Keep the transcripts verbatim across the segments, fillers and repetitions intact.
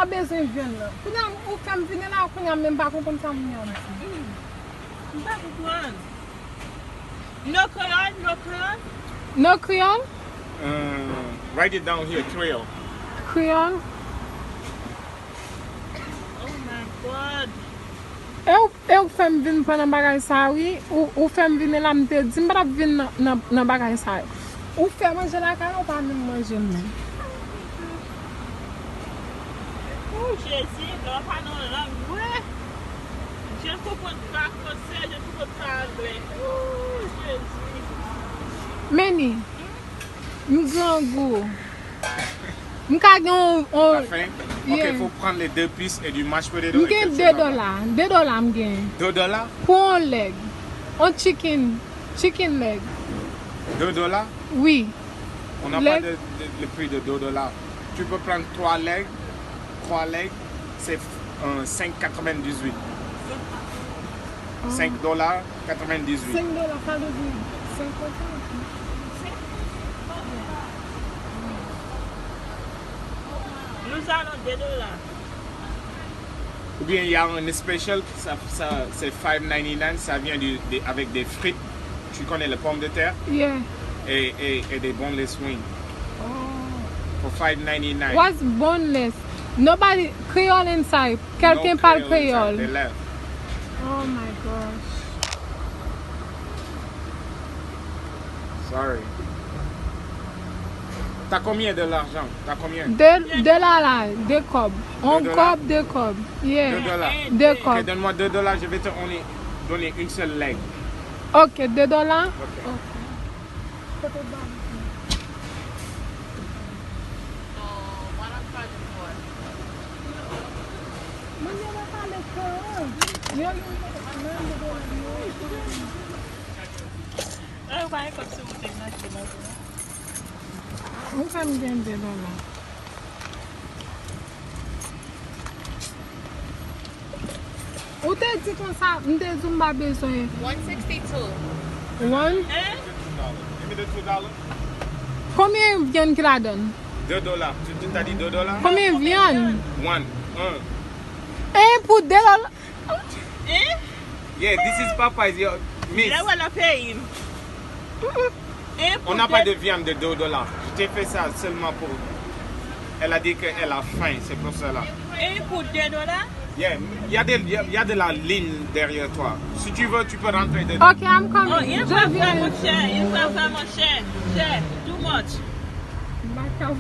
Pa bezwen vyann nan. Kounye a, ou fè m vini la, kounye a, menm pa konprann sa moun yo ap di. M pa konprann. No kreyòl, no kreyòl. No kreyòl? Uh, write it down here, Creole. Kreyòl? Oh my God. E ou, e ou fè m vin pran nan bagay sa a, wi. Ou, ou fè m vini la, m te di m pa t ap vin nan, nan, nan bagay sa yo. Ou fè manje lakay la, ou pa menm manje l menm. Oh Jezi, lè w pa nan lang vre. Je ne comprends pas français, je ne comprends pas anglais. Oh Jezi. Meni, m grangou. M ka gen yon. T'as faim? Ok, faut prendre les deux pièces et du mashed potato. M gen de dola. De dola m gen. Deux dollars? Pou yon leg. Yon chicken. Chicken leg. Deux dollars? Wi. On n'a pas de, de, le prix de deux dollars. Tu peux prendre trois legs. Trois legs, c'est euh, cinq quatre-vingt-dix-huit. cinq dollars quatre-vingt-dix-huit. Cinq dollars, ça veut dire cinquante. Nous allons deux dollars. Ou bien il y a un special, ça, ça, c'est five ninety-nine, ça vient du, des- avec des frites, tu connais les pommes de terre, Yeah. et, et, et des boneless wings. Oh. For five ninety-nine. What's boneless? Nobody, Creole inside. Quelqu'un No parle Creole inside, créole. They left. Oh my gosh. Sorry. T'as combien de l'argent? T'as combien? De, de la la, de kòb. On De dola? Kòb, de kòb. Yeah. Deux dollars. De Ok, kòb. donne-moi deux dollars, je vais te donner, donner une seule leg. Ok, de dola. Ok. Ay, ou pa gen kòb sou ou te nan kè la. Ou fè m gen de dola. Ou te di konsa, m te di m pa bezwen. One sixty-two. One? Give me the two dollars. Konbyen vyann ki ladan? Deux dollars. Tu, tu t'as dit deux dollars? Konbyen vyann? One. Un. E pou de dola? Hein? Yeah, this is Popeyes, yo. Miss, Lè wè nan peyi m. Hein, on n'a pas de viande de deux dollars. Je t'ai fait ça seulement pour. Elle a dit qu'elle a faim, c'est pour cela. Hein, pou de dola? Yeah, il y a, des, il y a, il y a de la ligne derrière toi. Si tu veux, tu peux rentrer dedans. Ok, I'm coming. Oh, il Je va faire viens. Mon cher, il va faire mon cher. Cher, too much. Baka.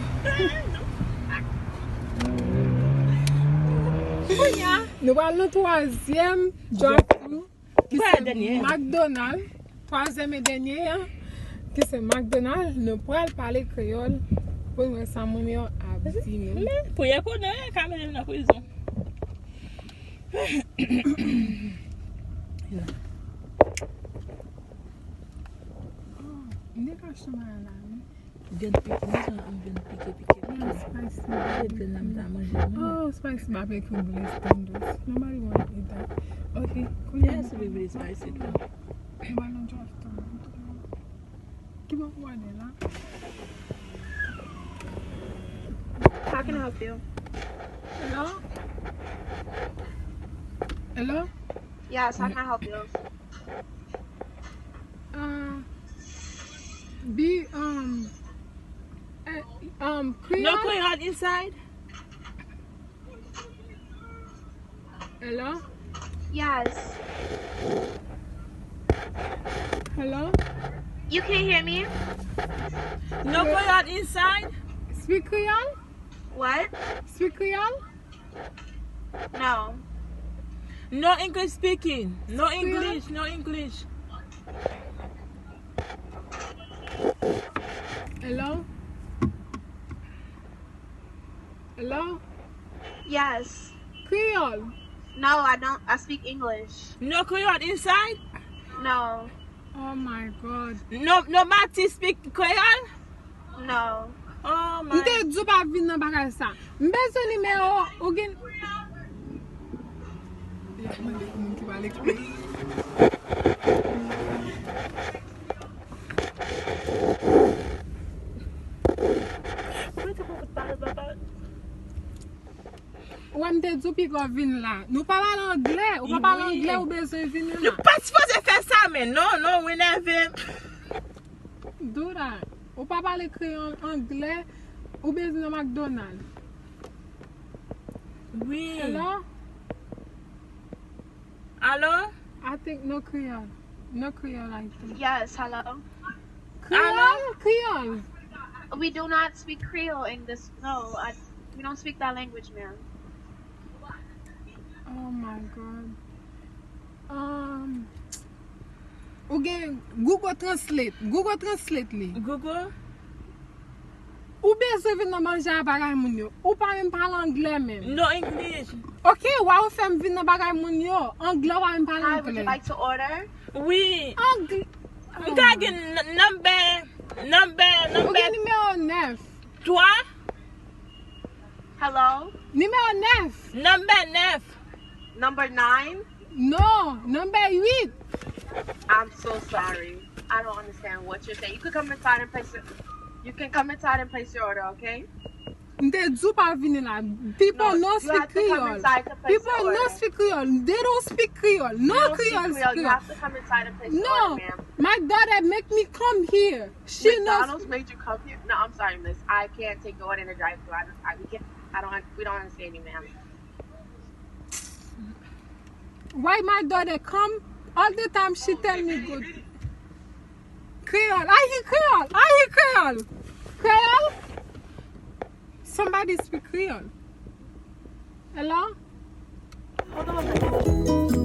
Kounye a, nou pral nan twazyèm drive-thru, ki Pral se dènye. McDonald. Twazyèm e dènye an, ki se McDonald. Nou pral pale kreyòl pou n wè sa moun yo ap di nou. Pou yo konnen, ka mete m nan prizon. M te ka chita la, wi. Vyann pike, mwen jan an vyann pike pike pike. Vyann spicy. Se vyann nan m ta manje mwen. Oh, spicy barbecue blessed tenders. Nobody want to eat that. Ok, kounye a. Yes, we really spicy too. Nou ba nou draft. Ki bon pou wale la? How can I help you? Hello? Hello? Yes, how can I help you? Uh, be, um, eh, um, No Creole? Creole inside? Hello? Yes. Hello? You can't hear me? No Creole inside? Speak Creole? What? Speak Creole? No. No English speaking. No English, no English. Hello? Hello? Yes. Creole? No, I don't. I speak English. No Creole inside? No. Oh my God. No, nobody speak Creole? No. Oh M my. Te di w pa vin nan bagay sa. M bezwen nimewo ou gen. Y ap mande pou moun ki pale Creole. Mwen te pou pale papa. Ou wè m te di w piga w vin la. Nou pa pale anglè. Ou pa pale anglè, ou bezwen vini la. Nou pa sipoze fè sa, men non, non, ou enève m. Do that. Ou pa pale kreyòl, anglè, ou bezwen nan McDonald. Wi. Hello? Alo? I think no Creole. No Creole, I think. Yes, hello. Creole? Creole? We do not speak Creole in this. No, I, we don't speak that language, ma'am. Oh my God. Um, ou gen Google Translate. Google Translate li. Google? Ou bezwen vin nan manje a bagay moun yo. Ou pa menm pale anglè menm. No English. Ok, w a ou fè m vin nan bagay moun yo. Anglè w pa menm pale Hi, would you anglè. Like to order? Wi. Anglè. M ka gen n- number, number, Ou gen number nimewo nèf. twa. Hello? Nimewo nèf. Number nèf. Number nine? No, number uit. I'm so sorry. I don't understand what you're saying. You could come inside and place your. You can come inside and place your order, okay? M te di w pa vini la. People No, no you speak have to come Creole. Inside to place People your no order. Speak Creole. They don't speak Creole. No You don't speak Creole Creole. You speak. Have to come inside and place your No, order, ma'am. My daughter make me come here. She knows. McDonald's made you come here? No, I'm sorry, miss. I can't take your order in the drive-through. I, don't- I, we, can, I don't. We don't understand you, ma'am. Why my daughter come all the time? She tell me good. Creole. I hear Creole. I hear Creole. Creole. Somebody speak Creole. Hello? Hold on.